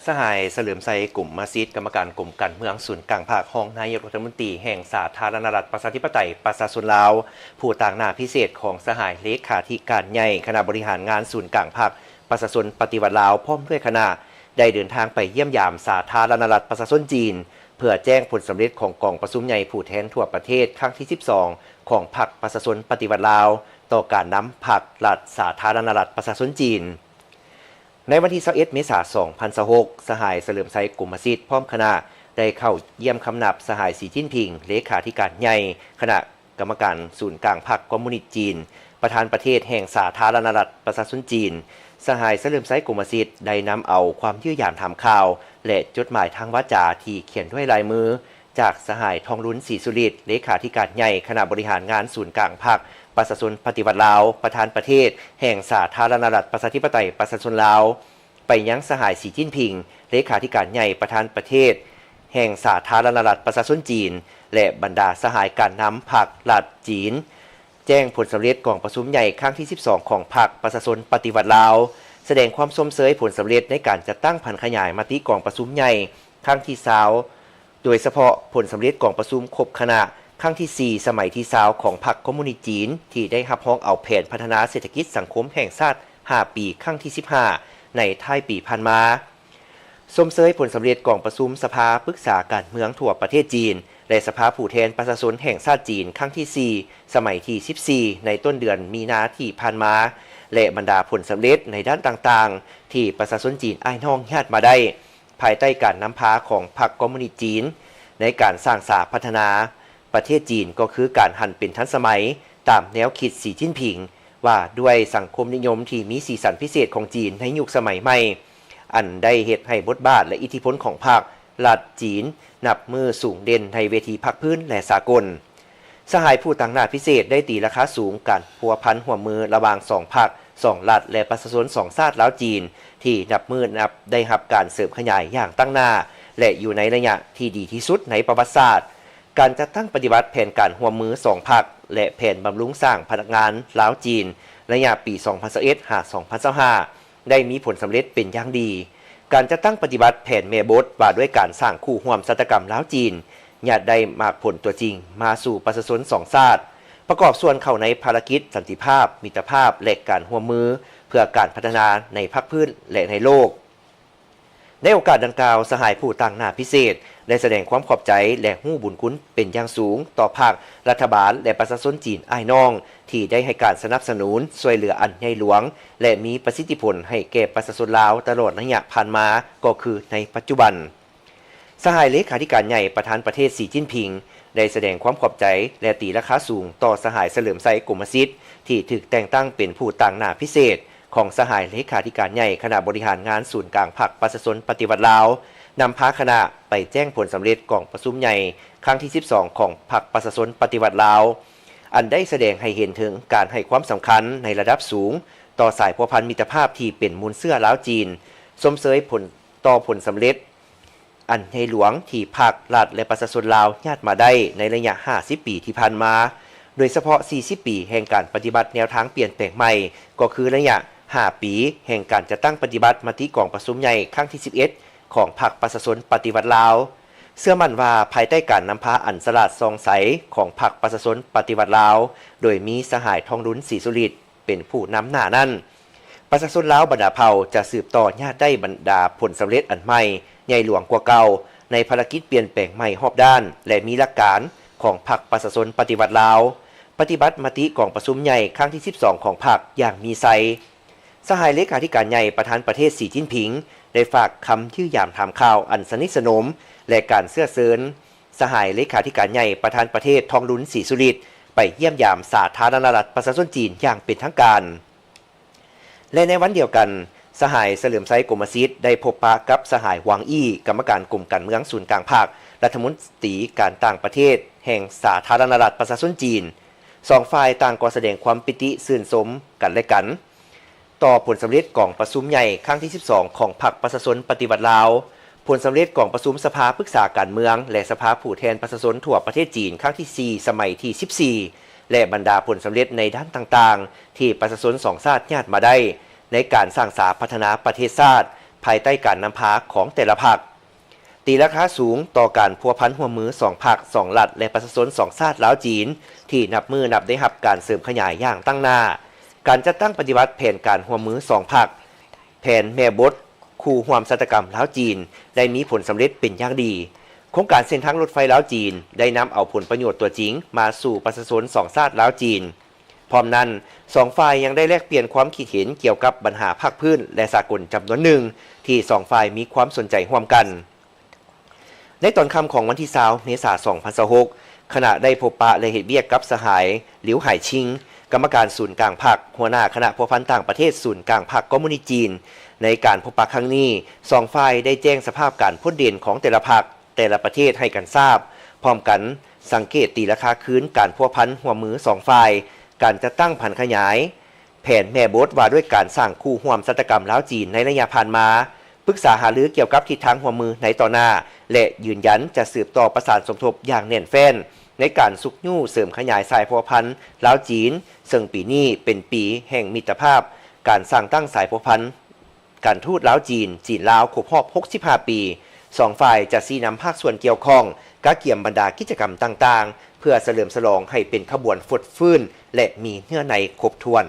ສະຫາຍ ສະເຫຼີມໄຊ ກົມມະສິດ ກຳມະການກົມການເມືອງສູນກາງພັກ, ຮອງນາຍົກລັດຖະມົນຕີແຫ່ງສາທາລະນະລັດ ປະຊາທິປະໄຕ ປະຊາຊົນລາວ, ຜູ້ຕາງໜ້າພິເສດຂອງສະຫາຍເລຂາທິການໃຫຍ່ຄະນະບໍລິຫານງານສູນກາງພັກ ປະຊາຊົນປະຕິວັດລາວ ພ້ອມດ້ວຍຄະນະ ໄດ້ເດີນທາງໄປຢ້ຽມຢາມສາທາລະນະລັດ ປະຊາຊົນຈີນ ເພື່ອແຈ້ງຜົນສຳເລັດຂອງກອງປະຊຸມໃຫຍ່ຜູ້ແທນທົ່ວປະເທດຄັ້ງທີສິບສອງ ຂອງພັກປະຊາຊົນປະຕິວັດລາວ ຕໍ່ການນຳພັກລັດສາທາລະນະລັດປະຊາຊົນຈີນ. ໃນວັນທີຊາວເອັດ ເມສາ ສອງພັນຊາວຫົກ ສະຫາຍ ສະເຫຼີມໄຊ ກົມມະສິດ ພ້ອມຄະນະ ໄດ້ເຂົ້າຢ້ຽມຄຳນັບສະຫາຍ ສີຈິ້ນຜິງ ເລຂາທິການໃຫຍ່ຄະນະ ກຳມະການສູນກາງພັກຄອມມູນິດຈີນ, ປະທານປະເທດແຫ່ງສາທາລະນະລັດປະຊາຊົນຈີນ. ສະຫາຍ ສະເຫຼີມໄຊ ກົມມະສິດ ໄດ້ນຳເອົາຄວາມຢ້ຽມຢາມຖາມຂ່າວ ແລະ ຈົດໝາຍທາງວາຈາທີ່ຂຽນດ້ວຍລາຍມືຈາກສະຫາຍ ທອງລຸນ ສີສຸລິດ ເລຂາທິການໃຫຍ່ຄະນະບໍລິຫານງານສູນກາງພັກປະຊາຊົນປະຕິວັດລາວ, ປະທານປະເທດແຫ່ງສາທາລະນະລັດປະຊາທິປະໄຕປະຊາຊົນລາວ, ໄປຍັງສະຫາຍ ສີຈິ້ນຜິງ ເລຂາທິການໃຫຍ່ ປະທານປະເທດແຫ່ງສາທາລະນະລັດປະຊາຊົນຈີນ ແລະ ບັນດາສະຫາຍການນຳພັກລັດຈີນ, ແຈ້ງຜົນສຳເລັດກອງປະຊຸມໃຫຍ່ຄັ້ງທີສິບສອງ ຂອງພັກປະຊາຊົນປະຕິວັດລາວ, ສະແດງຄວາມຊົມເຊີຍຜົນສຳເລັດໃນການຈັດຕັ້ງຜັນຂະຫຍາຍມະຕິກອງປະຊຸມໃຫຍ່ຄັ້ງທີຊາວ ໂດຍສະເພາະຜົນສຳເລັດກອງປະຊຸມຄົບຄະນະຄັ້ງທີສີ່ ສະໄໝທີຊາວ ຂອງພັກຄອມມູນິດຈີນ ທີ່ໄດ້ຮັບຮອງເອົາແຜນພັດທະນາເສດຖະກິດສັງຄົມແຫ່ງຊາດຫ້າປີ ຄັ້ງທີສິບຫ້າ ໃນທ້າຍປີຜ່ານມາ. ຊົມເຊີຍຜົນສຳເລັດກອງປະຊຸມສະພາປຶກສາການເມືອງທົ່ວປະເທດຈີນ ແລະ ສະພາຜູ້ແທນປະຊາຊົນແຫ່ງຊາດຈີນ ຄັ້ງທີສີ່ ສະໄໝທີສິບສີ່ ໃນຕົ້ນເດືອນມີນາທີ່ຜ່ານມາ ແລະ ບັນດາຜົນສຳເລັດໃນດ້ານຕ່າງໆ ທີ່ປະຊາຊົນຈີນອ້າຍນ້ອງຍາດມາໄດ້ ພາຍໃຕ້ການນຳພາຂອງພັກຄອມມູນິດຈີນ ໃນການສ້າງສາພັດທະນາປະເທດຈີນ ກໍຄືການຫັນເປັນທັນສະໄໝຕາມແນວຄິດສີຈິ້ນຜິງ ວ່າດ້ວຍສັງຄົມນິຍົມທີ່ມີສີສັນພິເສດຂອງຈີນໃນຍຸກສະໄໝໃໝ່, ອັນໄດ້ເຮັດໃຫ້ບົດບາດ ແລະ ອິດທິພົນຂອງພັກລັດຈີນນັບມື້ສູງເດັ່ນໃນເວທີພາກພື້ນ ແລະ ສາກົນ. ສະຫາຍຜູ້ຕາງໜ້າພິເສດໄດ້ຕີລາຄາສູງການພົວພັນຮ່ວມມືລະຫວ່າງສອງພັກ, ສອງລັດ ແລະ ປະຊາຊົນສອງຊາດລາວຈີນ ທີ່ນັບມື້ນັບໄດ້ຮັບການເສີມຂະຫຍາຍຢ່າງຕັ້ງໜ້າ ແລະ ຢູ່ໃນໄລຍະທີ່ດີທີ່ສຸດໃນປະຫວັດສາດ. ການຈັດຕັ້ງປະຕິບັດແຜນການຮ່ວມມືສອງພັກ ແລະ ແຜນບຳລຸງສ້າງພະນັກງານລາວຈີນ ໄລຍະປີສອງພັນຊາວເອັດ ຫາ ສອງພັນຊາວຫ້າ ໄດ້ມີຜົນສຳເລັດເປັນຢ່າງດີ. ການຈັດຕັ້ງປະຕິບັດແຜນແມ່ບົດວ່າດ້ວຍການສ້າງຄູ່ຮ່ວມຊະຕາກຳລາວຈີນ ຍາດໄດ້ໝາກຜົນຕົວຈິງມາສູ່ປະຊາຊົນສອງຊາດ, ປະກອບສ່ວນເຂົ້າໃນພາລະກິດສັນຕິພາບ, ມິດຕະພາບ ແລະ ການຮ່ວມມືເພື່ອການພັດທະນາໃນພາກພື້ນ ແລະ ໃນໂລກ. ໃນໂອກາດດັ່ງກ່າວ, ສະຫາຍຜູ້ຕາງໜ້າພິເສດ ໄດ້ສະແດງຄວາມຂອບໃຈ ແລະ ຮູ້ບຸນຄຸນເປັນຢ່າງສູງຕໍ່ພັກ, ລັດຖະບານ ແລະ ປະຊາຊົນຈີນອ້າຍນ້ອງ ທີ່ໄດ້ໃຫ້ການສະໜັບສະໜູນຊ່ວຍເຫຼືອອັນໃຫຍ່ຫຼວງ ແລະ ມີປະສິດທິຜົນໃຫ້ແກ່ປະຊາຊົນລາວຕະຫຼອດໄລຍະຜ່ານມາ ກໍຄືໃນປັດຈຸບັນ. ສະຫາຍເລຂາທິການໃຫຍ່ປະທານປະເທດ ສີຈິ້ນຜິງ ໄດ້ສະແດງຄວາມຂອບໃຈ ແລະ ຕີລາຄາສູງຕໍ່ສະຫາຍ ສະເຫຼີມໄຊ ກົມມະສິດ ທີ່ຖືກແຕ່ງຕັ້ງເປັນຜູ້ຕາງໜ້າພິເສດ ຂອງສະຫາຍເລຂາທິການໃຫຍ່ຄະນະບໍລິຫານງານສູນກາງພັກປະຊາຊົນປະຕິວັດລາວ, ນຳພາຄະນະໄປແຈ້ງຜົນສຳເລັດກອງປະຊຸມໃຫຍ່ຄັ້ງທີສິບສອງ ຂອງພັກປະຊາຊົນປະຕິວັດລາວ, ອັນໄດ້ສະແດງໃຫ້ເຫັນເຖິງການໃຫ້ຄວາມສຳຄັນໃນລະດັບສູງຕໍ່ສາຍພົວພັນມິດຕະພາບທີ່ເປັນມູນເຊື້ອລາວຈີນ, ຊົມເຊີຍຜົນ ຕໍ່ຜົນສຳເລັດອັນໃຫຍ່ຫຼວງທີ່ພັກ, ລັດ ແລະ ປະຊາຊົນລາວຍາດມາໄດ້ໃນໄລຍະຫ້າສິບປີທີ່ຜ່ານມາ, ໂດຍສະເພາະສີ່ສິບປີແຫ່ງການປະຕິບັດແນວທາງປ່ຽນແປງໃໝ່, ກໍຄືໄລຍະຫ້າປີແຫ່ງການຈັດຕັ້ງປະຕິບັດມະຕິກອງປະຊຸມໃຫຍ່ຄັ້ງທີສິບເອັດ ຂອງພັກປະຊາຊົນປະຕິວັດລາວ. ເຊື່ອໝັ້ນວ່າ ພາຍໃຕ້ການນຳພາອັນສະຫຼາດສ່ອງໃສຂອງພັກປະຊາຊົນປະຕິວັດລາວ, ໂດຍມີສະຫາຍ ທອງລຸນ ສີສຸລິດ ເປັນຜູ້ນຳໜ້ານັ້ນ, ປະຊາຊົນລາວບັນດາເຜົ່າຈະສືບຕໍ່ຍາດໄດ້ບັນດາຜົນສຳເລັດອັນໃໝ່, ໃຫຍ່ຫຼວງກວ່າເກົ່າ ໃນພາລະກິດປ່ຽນແປງໃໝ່ຮອບດ້ານ ແລະ ມີຫຼັກການຂອງພັກປະຊາຊົນປະຕິວັດລາວ, ປະຕິບັດມະຕິກອງປະຊຸມໃຫຍ່ຄັ້ງທີສິບສອງຂອງພັກຢ່າງມີໄຊ. ສະຫາຍເລຂາທິການໃຫຍ່ປະທານປະເທດ ສີຈິ້ນຜິງ ໄດ້ຝາກຄຳຈື່ຢາມຖາມຂ່າວອັນສະໜິດສະໜົມ ແລະ ການເຊື້ອເຊີນ ສະຫາຍເລຂາທິການໃຫຍ່ປະທານປະເທດ ທອງລຸນ ສີສຸລິດ ໄປຢ້ຽມຢາມສາທາລະນະລັດປະຊາຊົນຈີນຢ່າງເປັນທາງການ. ແລະ ໃນວັນດຽວກັນ, ສະຫາຍ ສະເຫຼີມໄຊ ກົມມະສິດ ໄດ້ພົບປະກັບສະຫາຍ ຫວັງ ອີ່ ກຳມະການກົມການເມືອງສູນກາງພັກ, ລັດຖະມົນຕີການຕ່າງປະເທດແຫ່ງສາທາລະນະລັດປະຊາຊົນຈີນ. ສອງຝ່າຍຕ່າງກໍສະແດງຄວາມປີຕິຊື່ນຊົມກັນ ແລະ ກັນ. ຕໍ່ຜົນສຳເລັດກອງປະຊຸມໃຫຍ່ຄັ້ງທີສິບສອງຂອງພັກປະຊາຊົນປະຕິວັດລາວ, ຜົນສຳເລັດກອງປະຊຸມສະພາປຶກສາການເມືອງ ແລະ ສະພາຜູ້ແທນປະຊາຊົນທົ່ວປະເທດຈີນຄັ້ງທີສີ່ ສະໄໝທີສິບສີ່ ແລະ ບັນດາຜົນສຳເລັດໃນດ້ານຕ່າງໆ ທີ່ປະຊາຊົນສອງຊາດຍາດມາໄດ້ໃນການສ້າງສາພັດທະນາປະເທດຊາດ, ພາຍໃຕ້ການນຳພາຂອງແຕ່ລະພັກ, ຕີລາຄາສູງຕໍ່ການພົວພັນຮ່ວມມືສອງພັກ, ສອງລັດ ແລະ ປະຊາຊົນສອງຊາດລາວ-ຈີນ ທີ່ນັບມື້ນັບໄດ້ຮັບການເສີມຂະຫຍາຍຢ່າງຕັ້ງໜ້າ. ການຈັດຕັ້ງປະຕິບັດແຜນການຮ່ວມມືສອງພັກ, ແຜນແມ່ບົດຄູ່ຮ່ວມຊາຕາກຳລາວ-ຈີນ ໄດ້ມີຜົນສຳເລັດເປັນຢ່າງດີ. ໂຄງການເສັ້ນທາງລົດໄຟລາວ-ຈີນ ໄດ້ນຳເອົາຜົນປະໂຫຍດຕົວຈິງມາສູ່ປະຊາຊົນສອງຊາດລາວ-ຈີນ. ພ້ອມນັ້ນ, ສອງຝ່າຍຍັງໄດ້ແລກປ່ຽນຄວາມຄິດເຫັນກ່ຽວກັບບັນຫາພາກພື້ນ ແລະ ສາກົນຈຳນວນໜຶ່ງ ທີ່ສອງຝ່າຍມີຄວາມສົນໃຈຮ່ວມກັນ. ໃນຕອນຄ່ຳຂອງວັນທີຊາວ ເມສາ ສອງພັນຊາວຫົກ, ຄະນະໄດ້ພົບປະ ແລະ ເຮັດວຽກກັບສະຫາຍ ຫຼິວ ຫາຍຊິງ, ກຳມະການສູນກາງພັກ, ຫົວໜ້າຄະນະພົວພັນຕ່າງປະເທດສູນກາງພັກຄອມມູນິດຈີນ. ໃນການພົບປະຄັ້ງນີ້, ສອງຝ່າຍໄດ້ແຈ້ງສະພາບການພົ້ນເດັ່ນຂອງແຕ່ລະພັກ, ແຕ່ລະປະເທດໃຫ້ກັນຊາບ, ພ້ອມກັນສັງເກດຕີລາຄາຄືນການພົວພັນຮ່ວມມືສອງຝ່າຍ, ການຈັດຕັ້ງຜັນຂະຫຍາຍ ແຜນແມ່ບົດວ່າດ້ວຍການສ້າງຄູ່ຮ່ວມຊາຕາກຳລາວ-ຈີນໃນໄລຍະຜ່ານມາ, ປຶກສາຫາລືກ່ຽວກັບທິດທາງຮ່ວມມືໃນຕໍ່ໜ້າ ແລະ ຢືນຢັນຈະສືບຕໍ່ປະສານສົມທົບຢ່າງແໜ້ນແຟ້ນ ໃນການຊຸກຍູ້ເສີມຂະຫຍາຍສາຍພົວພັນລາວ-ຈີນ, ເຊິ່ງປີນີ້ເປັນປີແຫ່ງມິດຕະພາບ, ການສ້າງຕັ້ງສາຍພົວພັນການທູດລາວ-ຈີນ, ຈີນ-ລາວ ຄົບຮອບຫົກສິບຫ້າປີ. ສອງຝ່າຍຈະຊີ້ນຳພາກສ່ວນກ່ຽວຂ້ອງ, ກະກຽມບັນດາກິດຈະກຳຕ່າງໆ ເພື່ອສະເຫຼີມສະຫຼອງໃຫ້ເປັນຂະບວນຟົດຟື້ນ ແລະ ມີເນື້ອໃນຄົບຖ້ວນ.